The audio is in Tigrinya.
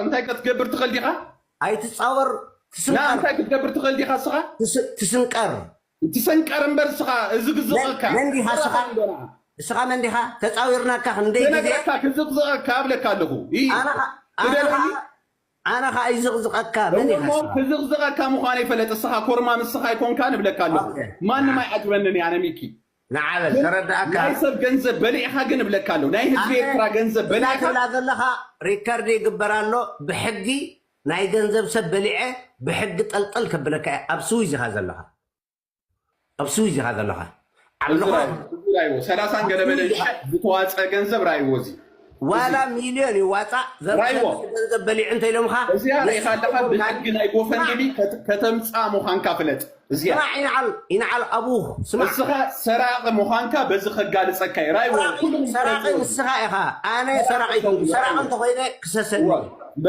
እንታይ ክትገብር ትኽእል ዲኻ? ኣይትፃወር። ና እንታይ ክትገብር ትኽእል ዲኻ እስኻ? ትስንቀር። ትሰንቀር እምበር እስኻ እዚ ግዝቐካ መን ዲኻ እስኻ? እስኻ መን ዲኻ? ተፃዊርናካ ክንደይ ግዜ ተነግረካ ክዝቕዝቐካ እብለካ ኣለኹ። ኣነ ኸዓ ይዝቕዝቐካ መን ኢኻ? ክዝቕዝቐካ ምዃነይ ፈለጥ። እስኻ ኮርማ ምስኻ ኣይኮንካን እብለካ ኣለኹ። ማንም ኣይዓግበንን እየ ኣነ ሚኪ። ንዓበል ተረዳእካ። ናይ ሰብ ገንዘብ በሊዕኻ ግን እብለካ ኣለኹ። ናይ ህዝቢ ኤርትራ ገንዘብ በሊዕካ ትብላ ዘለኻ ሪከርድ ይግበር ኣሎ። ብሕጊ ናይ ገንዘብ ሰብ በሊዐ ብሕጊ ጠልጠል ከብለካ እየ። ኣብ ስዊዝ ኢኻ ዘለኻ። ኣብ ስዊዝ ኢኻ ዘለኻ። ዓብልኻ ራይዎ ሰላሳን ገለበለን ሸሕ ዝተዋፀ ገንዘብ ራይዎ እዚ ዋላ ሚልዮን ይዋፃእ ዘርዘር ራይዎ። ገንዘብ በሊዑ እንተ ኢሎምኻ እዚኣ ርኢኻ ኣለኻ። ብሕጊ ናይ ጎፈንድሚ ከት- ከተምፅኣ ምዃንካ ፍለጥ። እዚኣ ስማዕ ይንዓል ይንዓል ኣቡኽ ስማዕ እስኻ ሰራቂ ምዃንካ በዚ ከጋልፀካ እዩ። ራይዎ ኩሉ ሰራቂ ንስኻ ኢኻ። ኣነ ሰራቂ ይኹን ሰራቂ እንተኾይነ ክሰሰኒ።